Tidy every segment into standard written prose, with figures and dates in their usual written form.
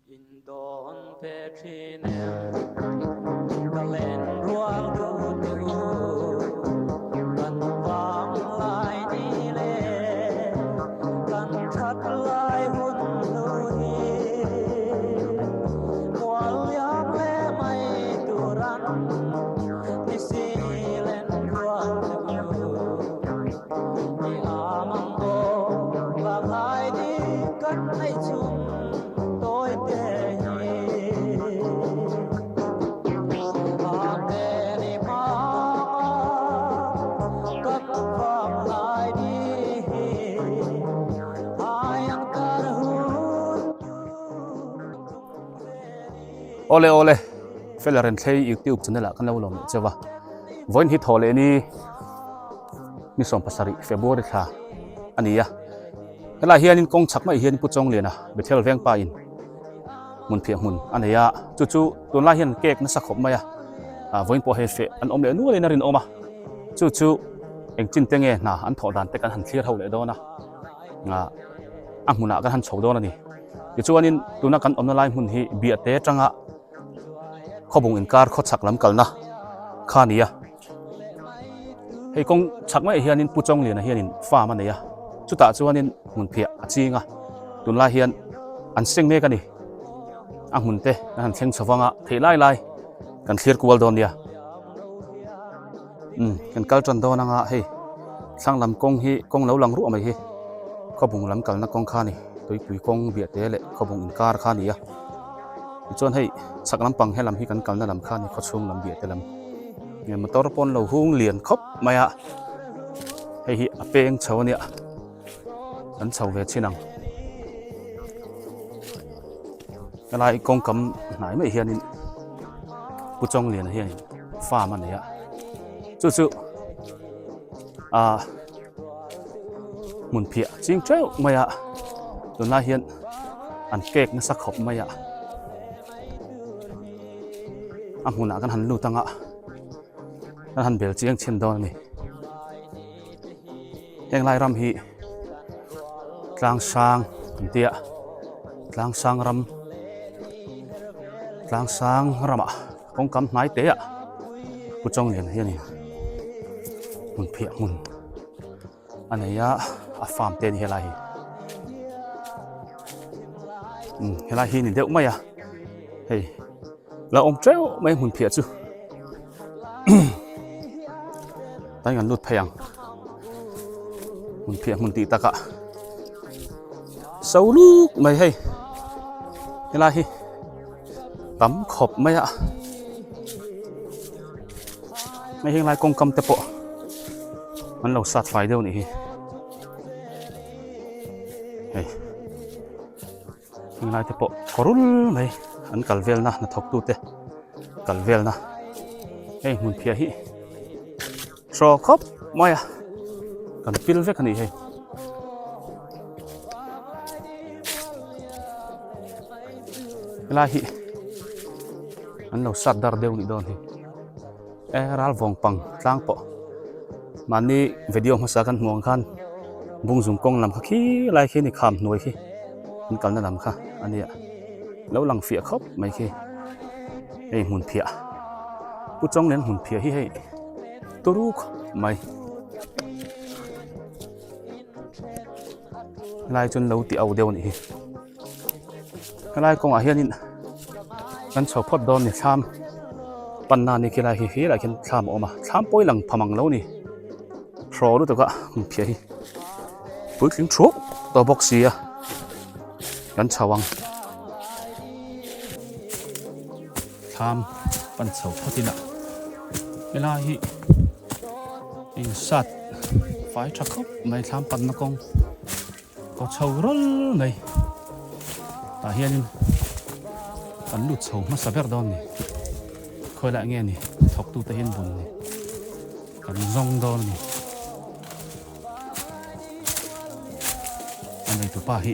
In dawn ve thin em? Ka len rual duh te u, kan vang lai ni le, kan that lai hun hnu hi. Mual liam le mai tur an ni si len rual te u. I am ang aw, vanglai ni kan neih chung. Awle awle Fela Renthlei YouTube channel ah kan lo lawm leh cheu a vawiin hi thaw leh ni ni 17 February thla a ni a. Helaiah hianin kawng chhak mai hian Pu Chawngliana Bethel Vengpa in hmun phiah hmun a nei a, chu chu tunlai hian cake nasa khawp mai a, vawiin pawh hei feh an awm leh nualin a rinawm a, chu chu eng chin te nge hna an thawh dan te kan han thlir ho leh dawn a, a hmunah kan han chho dawn a ni. Tichuanin tuna kan awmna lai hmun hi Biahte atanga khawbung inkar khawchhak lam kalna kha a ni a. Hei kawng chhak maiah hianin Pu Chawngliana hianin farm a nei a, chutah chuanin hmun phiah a ching a, tunlai hian an seng mek a ni. A hmun te kan han thleng chho vang a, theih lai lai kan thlir kual dawn nia. Umm kan kal tan dawn anga hei thlang lam kawng hi kawng lo lang ruah mai hi khawbung lam kalna kawng kha a ni, tuipui kawng biahte leh khawbung inkar kha a ni a. Tichuan hei chhak lampang helam hi kan kalna lam kha a ni khawchhung lam biahte lam. Nge motor pawn lo hung lian khawp mai a, hei hi a peng chho a nia, kan chho ve chin ang. Helai kawngkam hnai mai hianin Pu Chawngliana hianin farm a nei a, chu chu ah hmun phiah ching teuh mai a, tunlai hian an cake nasa khawp mai a. A hmunah kan han lut anga kan han bel chiang chhin dawn a ni. Heng lai ram hi tlang sang an tia tlang sang ram tlang sang ramah kawngkam hnai te ah Pu Chawngliana hianin hmun phiah hmun a nei a a farm te a ni helai hi umm helai hi a ni deuh mai a hei la awm teuh mai hmun phiah chu tlai kan lut phei ang hmun phiah hmun tih takah so luk mai hei helai hi tam khawp mai a hei heng lai kawngkam te pawh an lo sat fai deuh a nih hi hei heng lai te pawh kawrul mai an kal velna hnathawk tute kal velna hei hmun phiah hi hraw khawp mai a kan pil vek a ni hei. Helai hi an lo sat dar deuh nih dawn hi e ral vawng pang tlang pawh mahni video hmasa kan hmuh ang khan bung zung kawng lam kha khi lai khi ni kham hnuai khi an kalna lam kha a nia lo lang fiah khawp mai khi hei hmun phiah pu chawng nen hmun phiah hi hei turu khawp mai. Helai chuan lo ti au deuh a nih hi helai kawngah hianin kan chho phawt dawn a ni thlam panna a ni khi lai hi helaiah khian thlam a awm a thlam pawh hi lang pha mang lo a ni hraw lutuk a hmun phiah hi puitling thuak tawh bawk si a kan chho ang thlam pan chho phawt ila helai hi insat fai tha khawp mai thlam panna kawng kaw chho ral mai tah hianin kan lut chho hmasa ber dawn ni khawi lah nge ni thawk tute hian bun ni kan zawng dawn a ni a nei tupa hi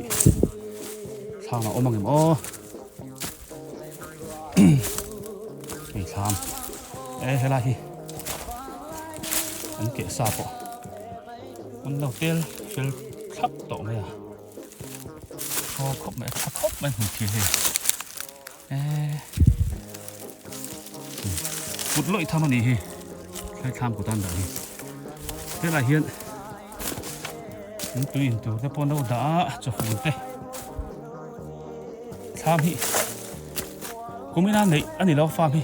thlam a awm ang em aw. Hei thlam e helai hi an keh sa pawh an lo tel fel thlap tawh mai a thaw khawp mai a tha khawp mai hmun thil hi. Eee kut lawih tham a nih hi thlai thlam kut a an dah hi helaiah hian in tui in tur te pawh an lo dah a chawfun te thlam hi kum ina neih a ni lo farm hi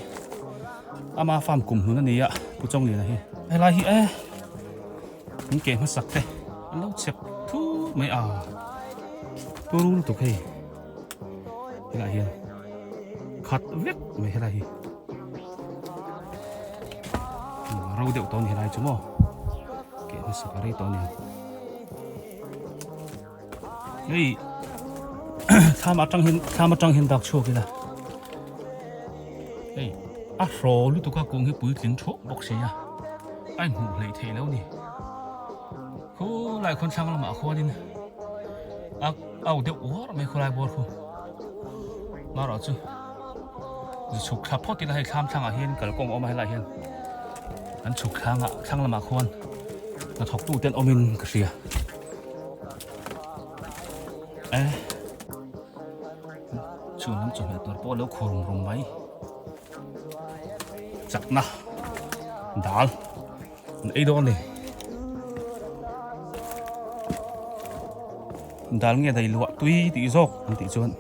ama farm kum hnun a ni a Pu Chawngliana hi helai hi e in ke hmasak te an lo chep thur mai a turu lutuk hei. Helaiah hian khat vek mai helai hi ro deuh tawh a ni helai chu maw keh hmasak a rei tawh a ni hei thlam atang hian thlam atang hian dak chhuak ila hei a hraw lutuk a kung hi puitling thuak bawk si a a inhmuh hleih theih lo a ni khulai khawn thlang lamah khuanin a au deuh uar mai khawlai bawr khu marawh chu zu chhuk thla phawt ila hei thlam thlangah hian kalkawng a awm a helaiah hian an chhuk thlanga thlang lamah khuan hnathawk tu te an awmin ka hria e chhun lam chawhmeh tur pawh a lo khur rum rum mai chakna dal. An ei dawn a ni. Dal nge dai luah tui tih zawk an tih chuan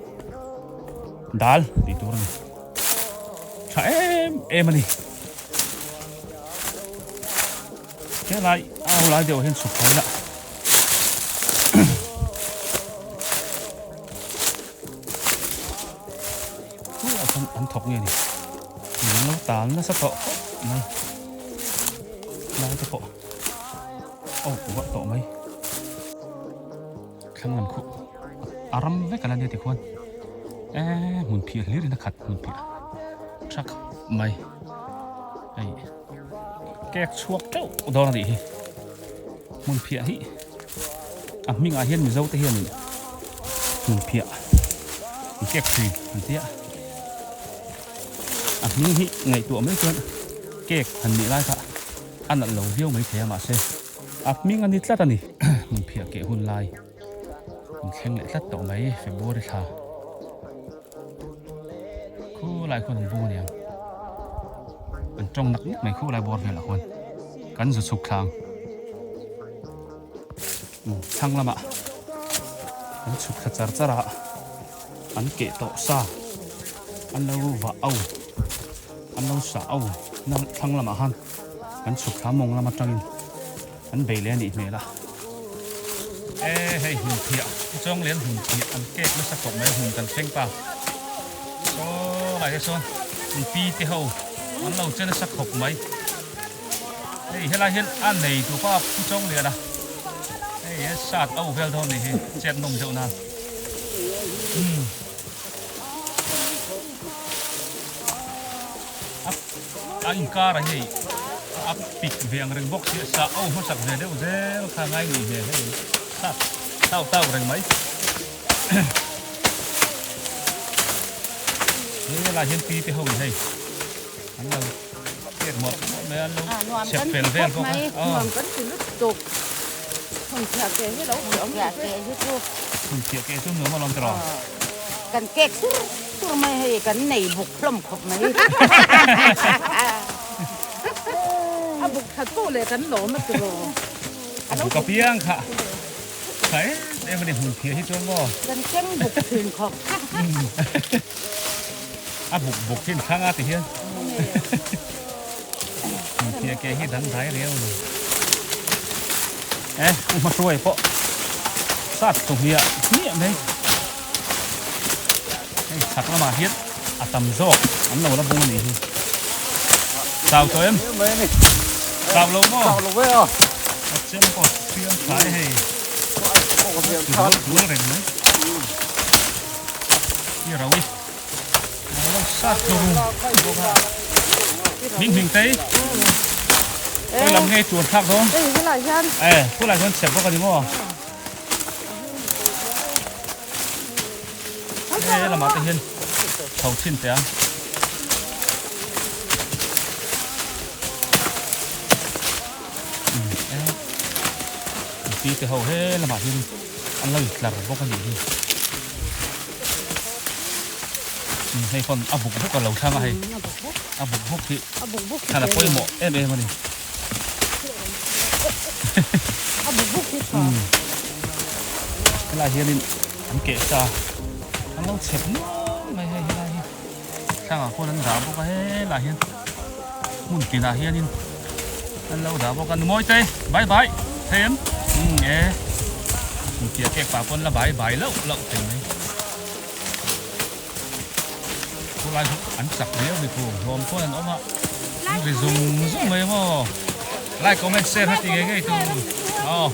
dal tih tur a ni. Tha em em a ni. Helai a ho lai deuh hian chhuk thai la. An thawk nge ni. Min lo tal nasa tawh khawp mai. Lai te pawh aw uar tawh mai. Thlang lam khuh a ram vek a la nia tikhuan eee hmun phiah hlir in a khat hmun phiah tha khawp mai. Hei cake chhuak teuh dawn a nih hi hmun phiah hi a hmingah hian Mizo te hianin hmun phiah cake thin an tia. A hming hi ngaihtuah mai chuan cake han nih lai kha a nalh lo viau mai thei a mahse a hming a ni tlat a ni. Hmun phiah keh hun lai in thleng leh tlat tawh mai February thla khulai khuan an bung a niang an tawng nak nak mai khulai bawr velah khuan kan zu chhuk thlang thlang lamah an chhuk thla char char a. An keh tawh sa, an lo vah au, an lo sah au na thlang lamah khan an chhuk thla mawng lam atangin an bei leh a nih hmel a. E hei hmun phiah chuang lian hmun phiah an kek nasa khawp mai hmun kan thleng ta. Saw lai te sawn an pi te ho an lo che nasa khawp mai. Hei helai hian a nei tu pa Pu Chawngliana hei he sat au vel dawn nih hi chet nawm deuh nan. Umm a a inkar ah hei a pik ve ang reng bawk sia sah au hmasak ve deuh zel kha ngai nih hmel hei sat tau tau reng mai. Helai hian pi te ho in hei an lo. Nuam kan ti khawp mai, nuam kan ti lutuk. Hmun phiah ke hi lo hmuh phiah ke hi chu. Hmun phiah ke chu nuam alawm tiraw? Kan kek sur sur mai hei kan nei buk hlawm khawp mai. A buk that poh leh kan lawm a tiraw? A buk apiang kha tha em em a ni hmun phiah hi chuan maw? Kan keng buk thin khawp. A buk buk hi an thlang a ti hian hmun ke hi dang dai riau a ni. E u hmahruai pawh sat chu hmiah hmiah mai. Hei chhak lamah hian a tam zawk an lo la bung a nih hi. Chau tawh em? Chau lo maw? Chau lo ve a. A chem pawh siam tha e hei. Dual dual reng mai. Hi rau i. Hming hming tei Khawi lam nge tuan thlak dawn E khulai hian chep bawk a ni maw E lamah te hian chho chhin teh ang Pi te ho he lamah hian an lo intlar bawk a nih hi. Hei pawn a buk buk a lo thlang a hei. A buk buk hi thlan a pawimawh em em a ni. A buk buk hi tha. Helai hianin an keh sa an lo chep nual mai hei helai hi. Thlangah khuan an dah bawk a helai hian hmun tinah hianin an lo dah bawk a. Numawite bye bye thei em? Umm e. Intia kek pah pawn la bye bye loh loh thei mai. Khulai chu an chak riau ni khu hlawm chuan an awm a an ri zung zung mai maw like comment share kha ti ngei ngei tu aw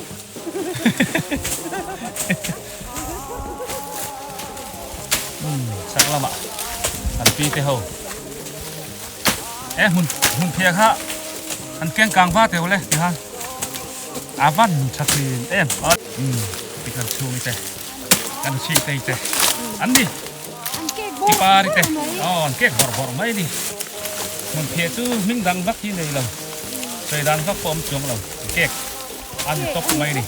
umm chak lamah an pi te ho e hmun hmun phiah kha an keng kang va teuh le ti khan a van tha thin em umm tikhan chhung te. Kan chhi tei te an ni. Ti pari te aw an kek bawrh bawrh mai ni. Hmun phiah chu hming dang vak hi nei lo. Sawi dan vak pawh awm chuang lo. Kek a ni tawp mai ni.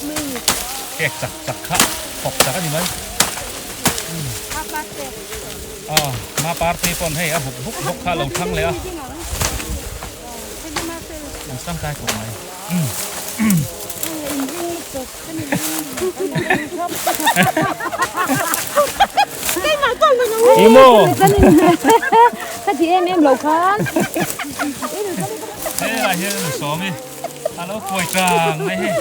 Kek chak chak kha thawk chak a ni mai. Aw ma party pawn hei a buk buk bawk kha a lo thlang leh a. An tangkai khawp mai. Imo. Ka ti em em lo khan. He lah hian an sawm i. A lo kuai tang mai hei.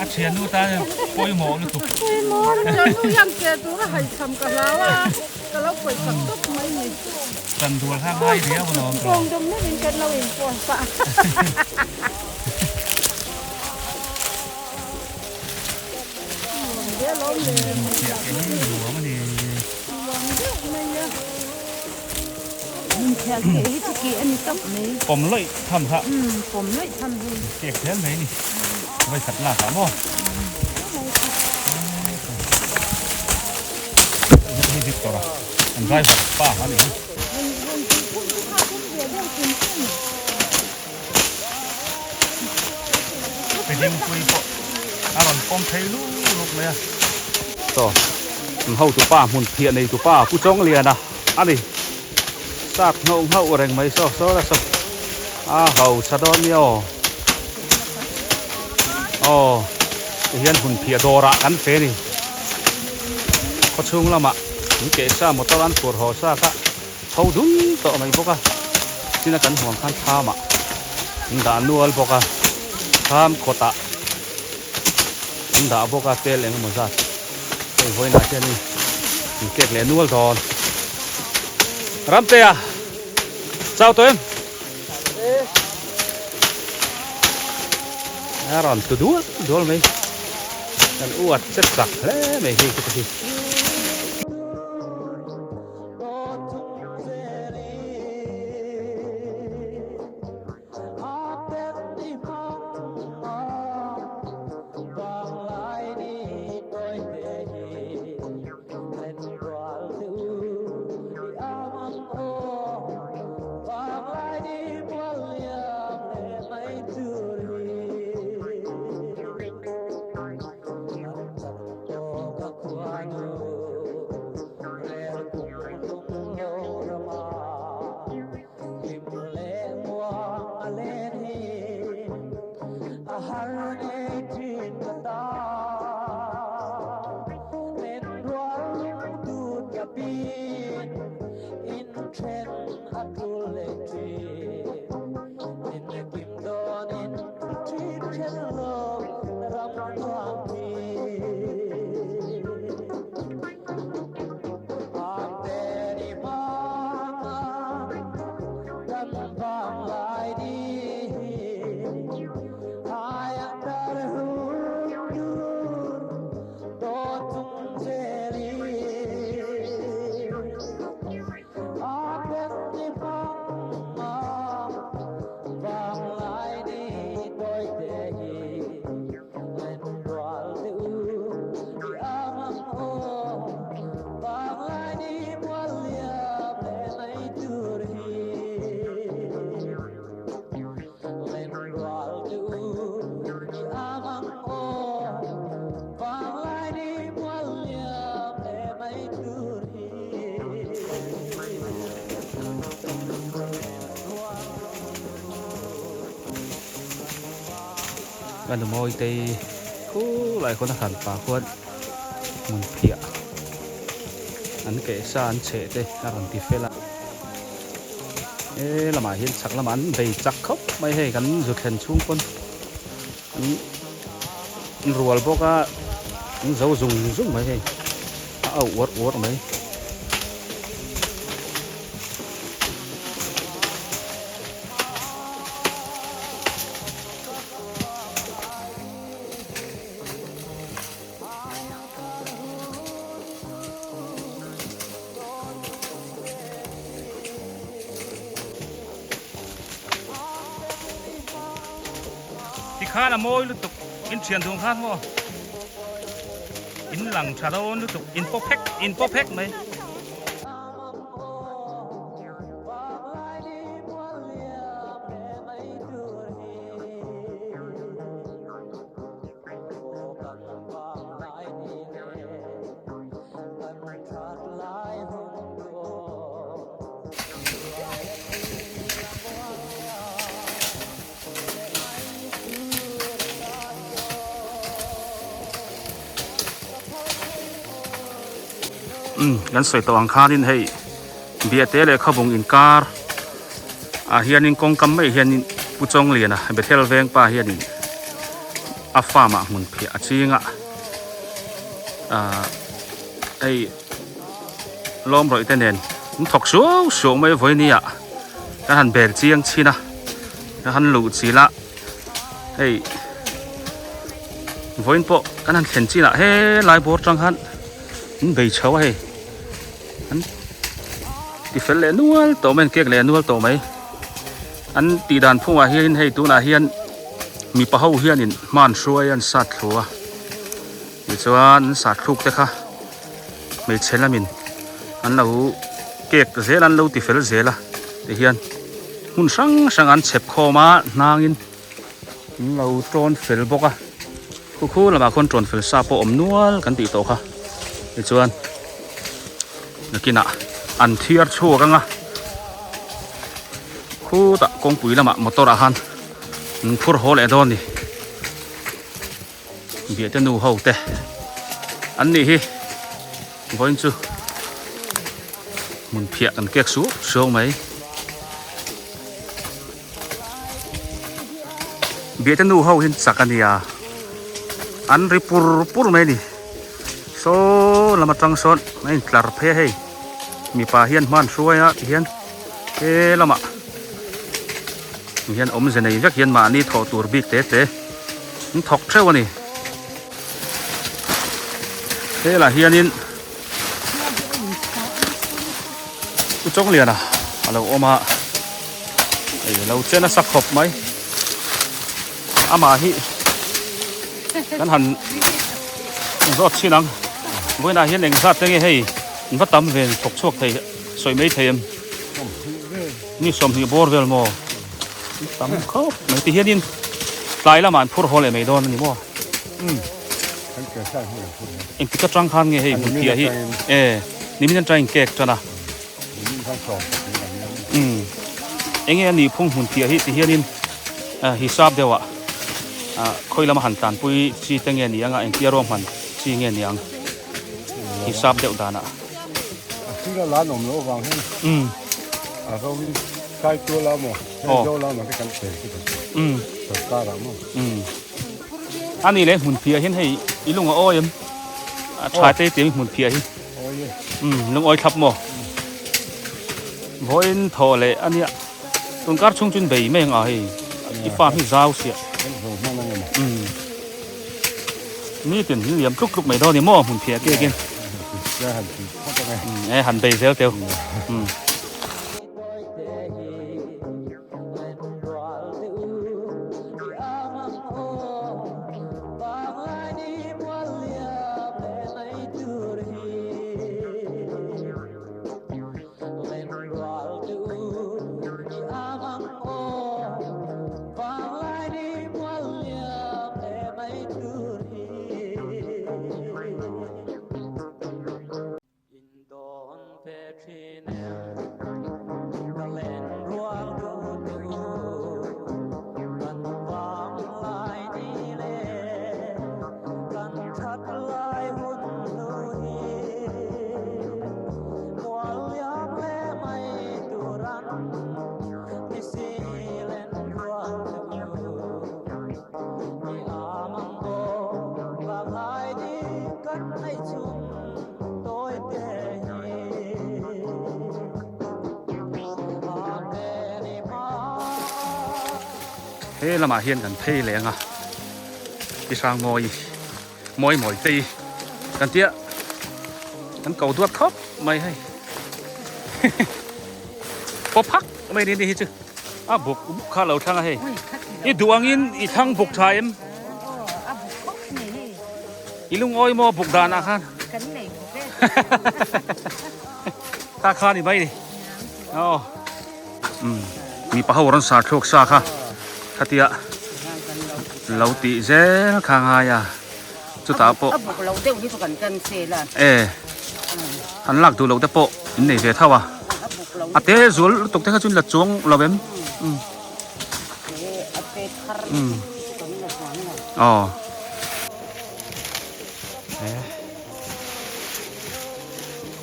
A thiannu tan pawimawh lutuk. Thiannu hian ke tur a haihchham ka hlau a. Ka lo kuai chak tawp mai ni. Tan dual kha ngai riau a lawm tawh. Kawng dawm meuhin kan lo inpuan pah. Pawm lawih tham kha kek zel mai ni vai khat lak ah maw hei Victor a an driver pa a nih hi. Dingpui pawh a rawn pawm phei luk luk mai a. Saw an hotu pa hmun phiah nei tu pa Pu Chawngliana a ni. Sat nghauh nghauh reng mai saw saw la saw a hausa dawn nia aw. Aw tihian hmun phiah dawrah kan fe a ni. Khawchhung lamah in kehsa motor an phur haw sa kha. Chho dul tawh mai bawk a, china kan huang khan thlamah an dah nual bawk a, thlam kawtah an dah bawk a tel eng emaw zat hei vawiinah hianin an kek leh nual dawn. Ramtea chau tawh em? A rawn tlu dual dual mai, kan uat che chak hle mai hei te hi. Ka nu Mawitei khulai khawn a hran pah khuan hmun phiah an keh sa an chheh te a rawn ti fel a. He lamah hian chhak lamah an bei chak khawp mai hei kan zu thlen chhung pawn an rual bawk a an zo zung zung mai hei a auh uarh uarh mai. Tikhan a mawi lutuk in thian duh khan maw in lang tha dawn lutuk in paw phek in paw phek mai. Umm kan sawi tawh ang khanin hei Biate leh Khawbung inkar ah hianin kawngkam mai hianin Pu Chawngliana Bethel veng pa hianin a farm ah hmun phiah a ching a ah hei lawm rawih te nen an thawk suau suau mai vawiin ah kan han bel chiang chhin a kan han luh chilh a hei vawiin pawh kan han thlen chin ah helai bawr tang khan an bei chho a hei an ti fel leh nual tawh mai an kek leh nual tawh mai an tih dan phungah hianin hei tunah hian mipa ho hianin hman hruai an sat thlu a tichuan an sat thluk te kha hmeichhe lamin an lo kek zel an lo ti fel zel a tihian hmun hrang hrang an chhep khawm a hnangin an lo tawn fel bawk a khu khu lamah khuan tawn fel sa pawh awm nual kan tih tawh kha tichuan nakinah an thiar chhuak ang a khutah kawngpui lamah motor ah khan an phur haw leh dawn a ni biahte nu ho te an nih hi vawiin chu hmun phiah kan kek suau suau mai. Biate nu ho hian chak a nia an ri pur pur mai a ni saw lam atang sawn a intlar phei a hei mipa hian hman hruai a tihian he lamah hian awmze nei vek hian mahni thawh tur bik te te an thawk theuh a ni helah hianin Pu Chawngliana a lo awm a hei a lo che nasa khawp mai amah hi kan han zawt chhin ang vawiinah hian eng zat te nge hei an va tam ve thawk chhuak thei sawi mai thei em ni 20 bawr vel maw tam khawp mai ti hianin tlai lamah an phur haw leh mai dawn a ni maw. Engtik atang khan nge hei hmun phiah hi e nimin atangin cake tan a umm enge a nihphung hmun phiah hi ti hianin hisap deuh ah khawi lama han tanpui chi te nge ni anga engtia ruahman chi nge ni ang hisap deuh danah. A sir a lan awm loh avang hian a ro in Saitual ah maw Aizawl ah maw te kan tel chu kan sawrkar ah maw. A ni leh hmun phiah hian hei i lung a awi em? A tha te tiang hmun phiah hi. Awi e. Umm lung awi thlap maw? Vawiin thaw leh a nia. Tunkar chhung chuan bei mai ang a hei. I farm hi zau siah. Kan zo hman ang emaw. Umm. Nitin hi liam tluk tluk mai dawn ni maw hmun phiah kekin. Han ti phawt ang e. E han bei zel teu. Umm. He lamah hian kan phei leh ang a, Pi Hrangmawi Mawi Mawi tei kan tia kan ko duat khawp mai hei. Paw phak mai ni ni hi chu a buk buk kha lo thlang a hei. I duh angin i thlang buk tha em? I lungawi maw buk danah khan? Kan nei buk e. Ta kha ni mai ni. Aw. Umm mipa ho rawn sar thluk sa kha khatia lo tih zel kha ngai a chutah pawh A buk lo deuh hi chu kan tan sel a. E an lak duh loh te pawh in nei ve tho a. A buk lo. A te zual lutuk te kha chu in la chuang lo em? Umm. A te thar chu kan la chuang lo. Aw.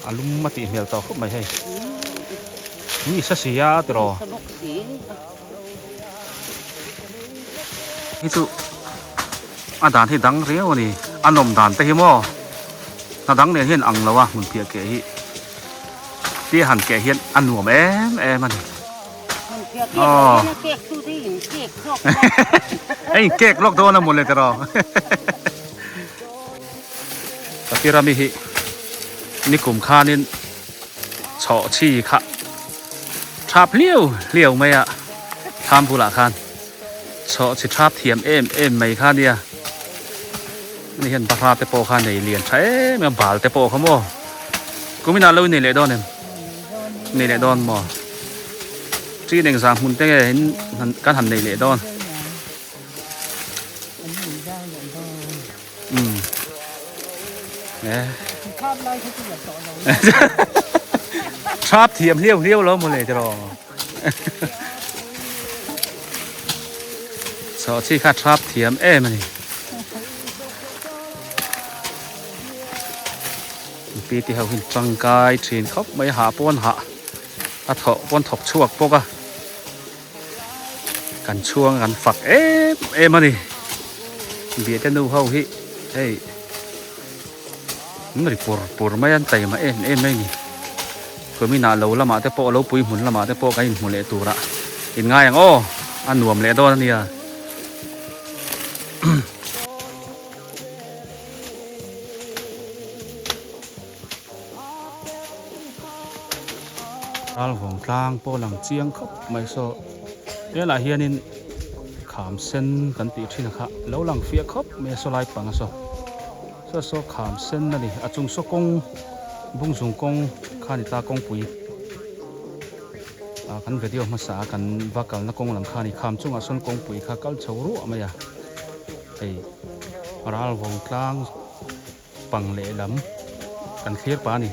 A lum a tih hmel tawh khawp mai hei. Mi sa si a tiraw. Hi chu a dan hi dang riau a ni. A nawm dan te hi maw hna dang nen hian ang lo a hmun piah keh hi. Tia han keh hian a nuam em em a ni. Aw. Hei cake lawk dawn a mawle tiraw. Ka tirami hi nikum khanin chhawh chhi kha thap hliau hliau mai a thlam bulah khan chhawh chhi thap thiam em em mai kha nia ani hian bahra te pawh kha nei lian tha em em a bal te pawh kha maw kuminah lo nei leh dawn em nei leh dawn maw chin engzah hmun te nge in kan han nei leh dawn. Umm eh Thap thiam hliau hliau lo mawle tiraw Chawh chi kha thap thiam em a ni Pi ti ho hin tangkai thin khawp mai hah pawn hah a thawh pawn thawk chhuak bawk a. Kan chhuang kan fak em em a ni biate nu ho hi hei an ri pur pur mai a an taima em em mai a ni kuminah lo lamah te pawh lo pui hmun lamah te pawh kan inhmu leh turah in ngai ang aw a nuam leh dawn a nia. Ralvawng tlang pawh lang chiang khawp mai saw helaiah hianin kham sen kan tih thin a kha lo lang fiah khawp mai a saw lai pang a saw saw saw kham sen a ni a chung saw kawng bung zung kawng kha ni ta kawngpui ah kan video hmasa a kan va kalna kawng lam kha a ni kham chungah sawn kawngpui kha kal chho ruah mai a hei ralvawng tlang. Pang lehlam kan thlir pah a ni.